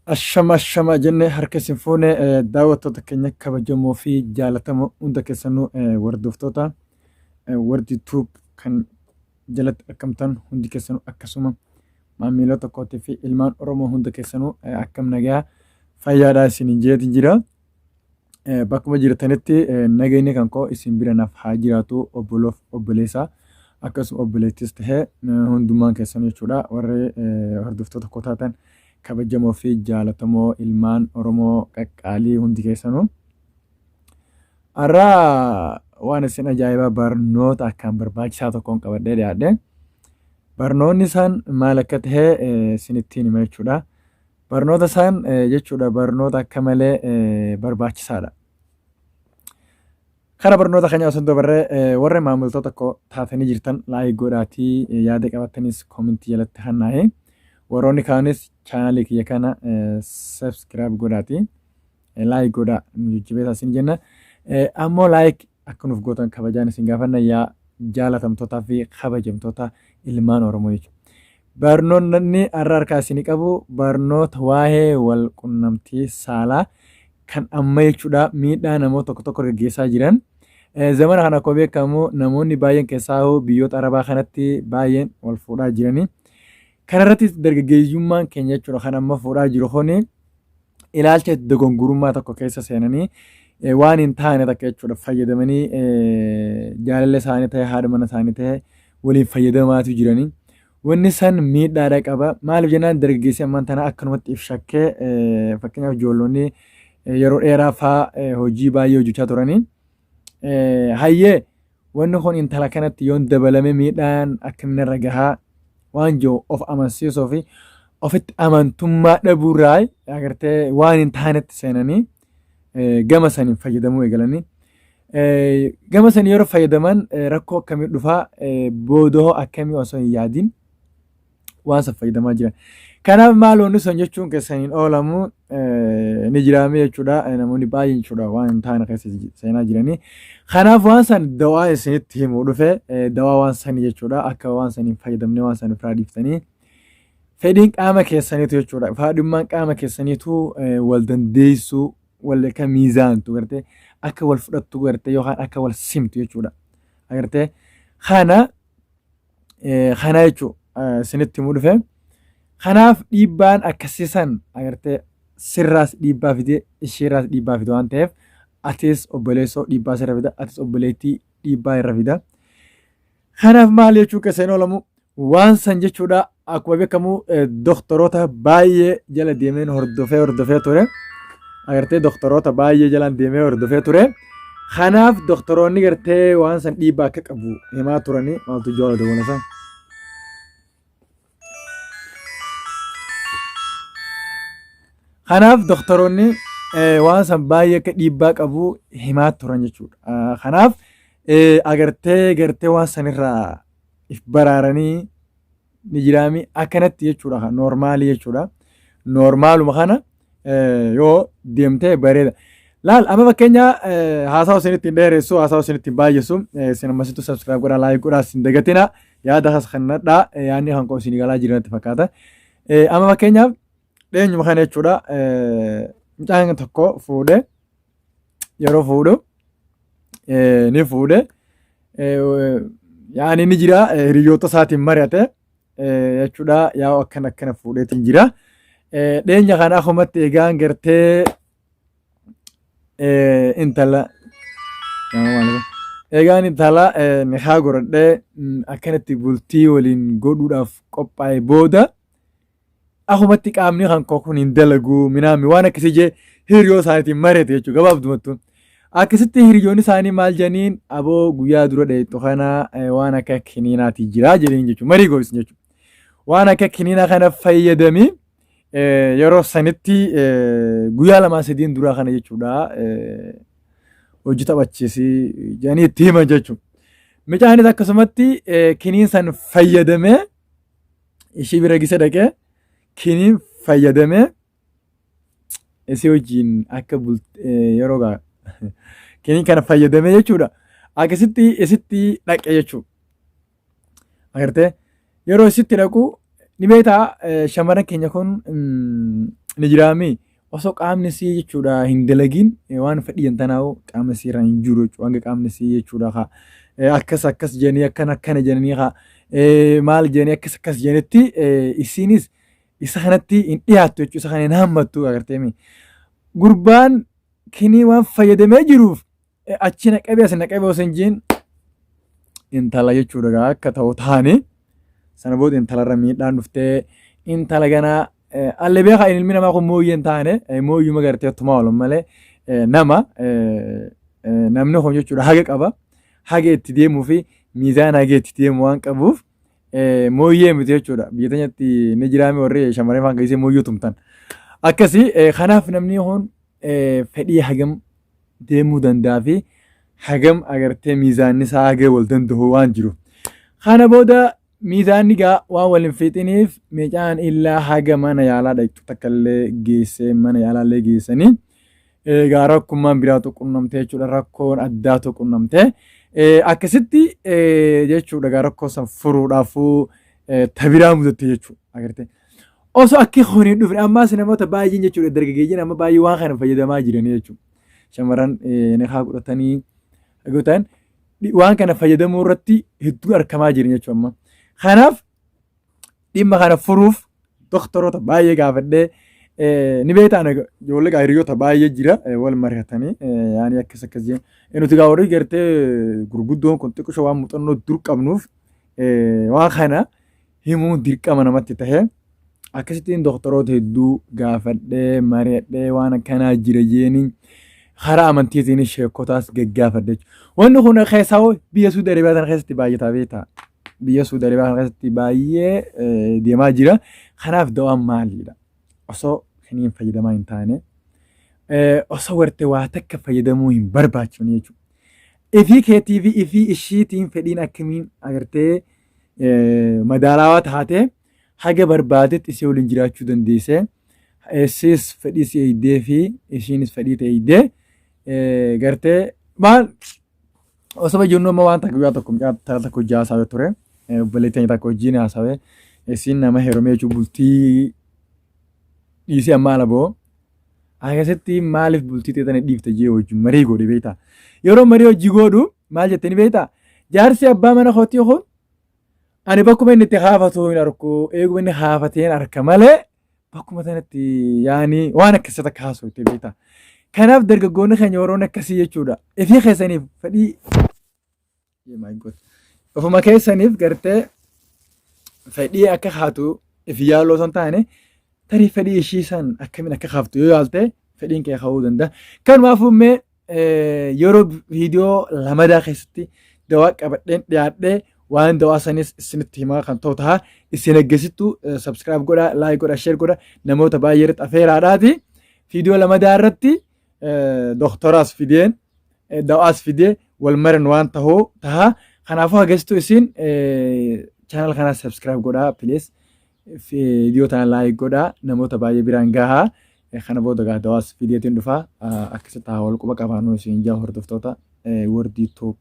Ashama ashama jennee harka isin fuune daawwattoota keenya kabajamoo fi jaalatamoo hunda keessanuu hordoftoota Wardi Tube kan jalatti argamtan hundi keessanuu akkasuma maamiloota kootii fi ilmaan Oromoo hunda keessanuu akkam nagaa fayyaadhaa isiniin jeeti jira. Bakkuma jirtanitti nageenyi kan koo isin bira naaf haa jiraatu obboloof obboleessa akkasuma obboleettis ta'ee hundumaan keessan jechuudha warri hordoftoota koo taatan kabajamoo fi jaalatamoo ilmaan Oromoo qaqqaalii hundi keessanuu. Har'a waan isin ajaa'ibaa barnoota akkaan barbaachisaa tokkoon qabadhee dhiyaadhe. Barnoonni isaan maal akka ta'e isinittiin hima jechuudha. Barnoota isaan jechuudha barnoota akka malee barbaachisaadha. Kara barnoota keenya osoo hin dabarree warra maamiltoota koo taatanii jirtan laayik godhaatii yaada qabattanis koomentii jalatti hannaa'e. Warroonni kaanis chaanaalii kiyya kana subscribe godhaatii laayik godhaa nu jajjabeessaa isin jenna. Ammoo laayik akka nuuf gootan kabajaan isin gaafanna yaa jaalatamtootaa fi kabajamtoota ilmaan Oromoo jechuudha. Barnoonni har'a harkaa isinii qabu barnoota waa'ee wal qunnamtii saalaa kan amma jechuudha miidhaa namoota tokko tokko gaggeessaa jiran. Zamana kana akkuma beekamu namoonni baay'een keessaa biyyoota Arabaa kanatti baay'een wal fuudhaa jirani. Kanarratti dargaggeeyyummaan keenya jechuudha kan amma fuudhaa jiru kuni ilaalcha dogongorummaa tokko keessa seenanii waan hin taane takka jechuudha fayyadamanii jaalala isaanii ta'e haadha mana isaanii ta'e waliin fayyadamaatu jiranii. Wanni san miidhaadha qaba. Maaliif jennaan dargaggeessi ammaan tana akkanumatti if shakkee fakkeenyaaf ijoollonni yeroo dheeraa faa hojii baay'ee hojjechaa turanii. Hayyee wanni kun intala kanatti yoon dabalame miidhaan akkamiin irra gahaa waan jiru of amansiisuu fi ofitti amantummaa dhabuurraa agartee waan hin taanetti seenanii gama saniin fayyadamuu eegalanii. Gama sanii yeroo fayyadaman rakkoo akkamii dhufaa boodoo akkamii osoo hin yaadin waan san fayyadamaa jiran. Kanaaf maal wanni sun jechuun keessan hin oolamu ni jiraame jechuudha. Namoonni baay'een jechuudha waan hin taane keessa seenaa jiranii. Kanaaf waan san dawaa isinitti himu dhufe dawaa waan sanii jechuudha. Akka waan san hin fayyadamne waan san ofirraa dhiiftanii fedhiin qaama keessaniitu jechuudha. Faadhummaan qaama keessaniitu wal dandeessuu wal akka miizaantu gartee akka wal fudhattu gartee yookaan akka wal simtu jechuudha. Agartee kana kana jechuun isinitti himuu dhufe. Kanaaf dhiibbaan akkasii san agartee sirraas dhiibbaa fide isheerraas dhiibbaa fide waan ta'eef atis obboleessoo dhiibbaa sirra fida atis obboleettii dhiibbaa irra fida. Kanaaf maal jechuu keessa hin oolamu waan san jechuudha akkuma beekamu doktoroota baay'ee jala deemeen hordofee hordofee ture. Agartee doktoroota baay'ee jalaan deemee hordofee ture. Kanaaf doktoroonni gartee waan san dhiibbaa akka qabu himaa turanii maaltu joola dawwala isaa. Kanaaf doktoroonni waan san baay'ee akka dhiibbaa qabu himaa turan jechuudha. Kanaaf agartee gartee waan sanirraa if baraaranii ni jiraami akkanatti jechuudha noormaalii jechuudha. Noormaaluma kana yoo deemtee bareeda. Laal amma fakkeenya haasawa isinitti hin dheeressu haasawa isinitti hin baay'isu isin ammasitu subscribe godhaa like godhaa isin dagatina yaada kas kennadhaa yaadni kan koo isin galaa jiranatti fakkaata. Amma fakkeenyaaf dheenyuma kana jechuudha mucaan tokko fuudhee yeroo fuudhu ni fuudhe yaani ni jira hiriyoota isaatiin mari'ate jechuudha yaa akkana akkana fuudheetiin jira. Dhiyeenya kana akkumatti egaan gartee intala egaan intala nikaa godhadhee akkanatti bultii waliin godhuudhaaf qophaa'e booda Akumatti qaamni kan koo kun hin dalagu minaami waan akkasii jee hiriyoo isaaniitiin mari'ate jechuudha gabaabdumattu. Akkasitti hiriyoonni isaanii maal jedhaniin aboo guyyaa dura dheeyxu kana waan akka kiniinaati jira jedhaniin jechuudha marii goisin jechuudha. Waan akka kiniinaa kana fayyadamii yeroo sanitti guyyaa lamaa sadiin duraa kana jechuudha hojii taphachiisii jedhanii itti himan jechuudha. Mucaanis akkasumatti kiniin san fayyadamee ishii bira gisa dhaqee kiniin fayyadamee isii wajjin akka yeroo gaa kiniin kana fayyadamee jechuudha. Akkasitti isitti dhaqe jechuudha. Agartee yeroo isitti dhaqu ni beektaa shamarran keenya kun Ni jiraami osoo qaamni sii jechuudha hin dalagin waan fedhii hin tanaa'u qaamni sii irra hin jiru jechuudha. Hanga qaamni sii jechuudha haa akkas akkas jedhanii akkana akkana jedhanii haa maal jedhanii akkas akkas jedhanitti isiinis isa kanatti hin dhiyaattu jechuudha. Isa kana hin hammattu agarteemi. Gurbaan kinii waan fayyadamee jiruuf achi na qabee as na qabee osoo hin jeen intala jechuudha gaa akka ta'u taane sana booda intalarra miidhaan dhuftee intala ganaa alle beekaa ilmi namaa kun mooyyee hin taane mooyyuma gartee tumaa oolu malee nama namni kun jechuudha haga qaba haga itti deemuu fi miizaan haga itti deemu waan qabuuf mooyyee miti jechuudha biyya teenyatti ni jiraame warri shamarreen faan geessee mooyyuu tumtan akkasii kanaaf namni kun fedhii hagam deemuu danda'a fi hagam agartee miizaanni isaa haga wal danda'u waan jiru. Kana booda miizaanni gaa waan wal hin fixiniif meecaan illaa haga mana yaalaa dhaqxu takka illee geessee mana yaalaa illee geessanii egaa rakkummaan biraatu qunnamte jechuudha rakkoon addaatu qunnamte akkasitti jechuudha gaa rakkoo san furuudhaafuu tabiraa mudatte jechuudha agartee. Osoo akki kun hin dhufne ammaas namoota baay'een jechuudha dargaggeeyyiin amma baay'ee waan kana fayyadamaa jiranii jechuudha. Shamarran nikaa godhatanii gootan waan kana fayyadamuu irratti hedduu argamaa jiran jechuudha amma. Kanaaf dhimma kana furuuf doktoroota baay'ee gaafadhee ni beektaan ijoollee gaa hiriyoota baay'ee jira wal mari'atanii yaani akkas akkas jeen. Nuti gaa warri gartee gurguddoon kun xiqqisho waan muuxannoo dur qabnuuf waan kana himuun dirqama namatti tahe akkasittiin doktoroota hedduu gaafadhee mari'adhee waan akkanaa jira jeeni karaa amantiitiin sheekotaas gaggaafadhe jechuudha. Wanni kun keessaa hoo biyya Suudi Arabiyaa kana keessatti baay'ataa beektaa? Biyya Suudi Arabiyaa kana keessatti baay'ee deemaa jira. Kanaaf dawaan maalidha? Osoo kiniin fayyadamaa hin taane osoo gartee waa takka fayyadamuu hin barbaachifne jechuudha. Ifii keetii fi ifii ishiitiin fedhiin akkamiin agartee madaalaawaa taate haga barbaadetti isii waliin jiraachuu dandeesse. Isiis fedhii si eegdee fi ishiinis fedhii ta'e eegdee gartee maal osoo jennu amma waan takka guyyaa tokko mucaa takka hojii haasawee ture. Obboleettiin takka hojiin haasawee isiin nama heerumee jechuun bultii dhiisee amma ala ba'u. Akkasitti maaliif bultii ta'e tana dhiifte jee wajjin marii godhe beektaa. Yeroo marii hojii godhu maal jettee ni beektaa? Jaarsi abbaa mana kootii kun ani bakkuma inni itti haafatu hin arku eeguma inni haafateen arka malee bakkuma sanatti yaani waan akkasii takka haasofte beektaa. Kanaaf dargaggoonni keenya warroonni akkasii jechuudha. Ifii keessaniif fedhii Oh my God. Ofuma keessaniif gartee fedhii akka haatu if yaaluu osoo hin taane tarii fedhii ishii san akkamiin akka kaaftu yoo yaalte fedhiin kee ka'uu danda'a. Kanumaafuu mee yeroo viidiyoo lamadaa keessatti dawaa qabadheen dhiyaadhee waan dawaa sanis isinitti himaa kan ta'u ta'a. Isin eeggasittu subscribe godhaa, like godhaa, share godhaa namoota baay'ee irratti afeeraadhaati. Viidiyoo lamadaa irratti doktoraas fideen dawaas fidee wal maran waan tahuu taha. Kanaafuu hagastuu isin channel kana subscribe godhaa please. Viidiyoo tana like godhaa namoota baay'ee biraan gahaa. Kana booda gaa dawaas fideetiin dhufaa. Akkasitti haa wal quba qabaannu isin jaa hordoftoota Wordii Tube.